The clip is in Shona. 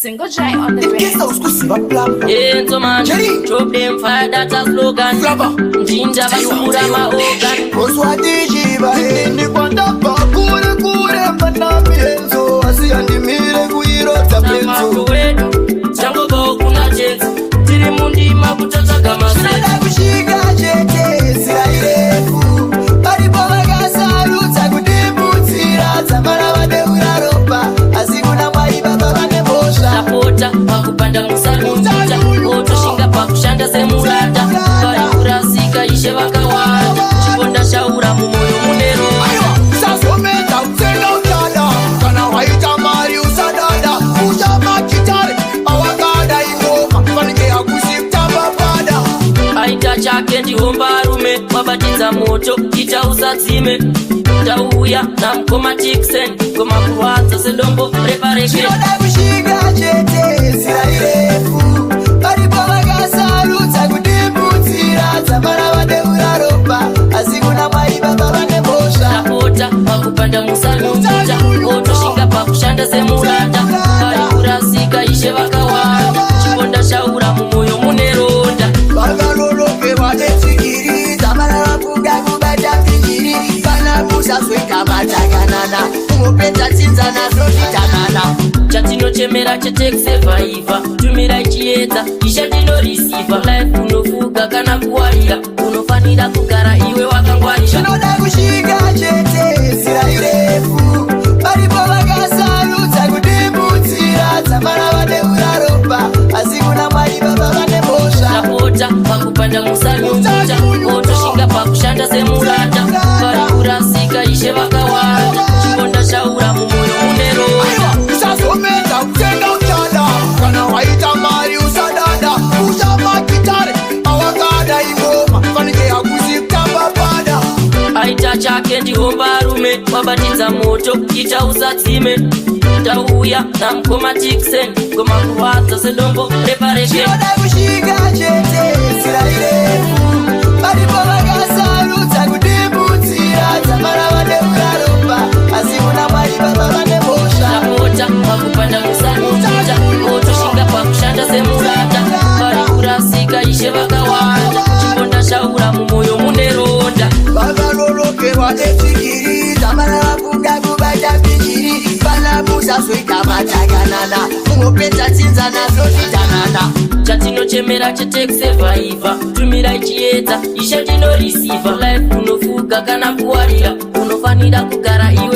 Single J on the Kesa beat. usikuziva plumber. Enzo man, Jerry. drop them fire, that's a slogan. Flava. Ginger vasukura maorgan. Oswatichiva ini kwandabva kure kure pana mienzo asi handimire kuirota penzo. Namato wedu, changobawo kuna jenzi. Tiri mundima kutotsvaga maseti. Zvinoda kusvika chete zira irefu varipo vakasarudza kudimbudzira dzamara vadeura ropa asi kuna Mwari Baba vane mhosva. Tapota pakupanda musanyunyuta, otoshinga pakushanda semuranda. Vari kurasika ishe vakawanda, chiponda shaura mumwoyo mune ronda. Aiwa, usazomedza utsenga utada kana waita mari usadada usha magitare awakada ingoma fanike hakusi kutamba pada. Aita chake ndihombarume, wabatidza moto ita usadzime. Tauya namukoma Tiksen, goma kurwadza sedombo repareke. Zvinoda kusvika chete zira irefu varipo vakasarudza kudimbudzira dzamara vadeura ropa asi kuna Mwari Baba vane mhosva. Tapota pakupanda musanyunyuta, otoshinga pakushanda semuranda. Vari kurasika ishe vakawanda, chiponda shaura mumwoyo mune ronda. Vakalolokerwa netsikiri dzamara vafunga kubata pindiri kana musazoita matakanana unopedza tsinza nazvo zvitanana. Chatinochemera chete kusurviver, tumirai chiedza ishe tinoreceiver. Life unofuga kana kuwarira, unofanira kugara iwe wakangwarira. Zvinoda kusvika chete zira irefu varipo vakasarudza kudimbudzira dzamara vadeura ropa asi kuna Mwari Baba vane mhosva. Tapota pakupanda musanyunyuta, otoshinga pakushanda semuranda. Vari kurasika ishe vakawanda, chiponda shaura mumwoyo mune ronda. Aiwa, usazomedza utsenga utada kana waita mari usadada usha magitare awakada ingoma fanike hakusi kutamba pada. Aita chake ndihombarume, wabatidza moto ita usadzime. Tauya namukoma Tiksen, goma kurwadza sedombo repareke. Zvinoda kusvika chete zira irefu varipo vakasarudza kudimbudzira dzamara vadeura ropa asi kuna Mwari Baba vane mhosva. Tapota pakupanda musanyunyuta, otoshinga pakushanda semuranda. Vari kurasika ishe vakawanda, chiponda shaura mumwoyo mune ronda. Vakalolokerwa netsikiri dzamara vafunga kubata pindiri kana musazoita matakanana unopedza tsinza nazvo zvitanana. Chatinochemera chete kusurviver, tumirai chiedza ishe tinoreceiver. Life unofuga kana kuwarira, unofanira kugara iwe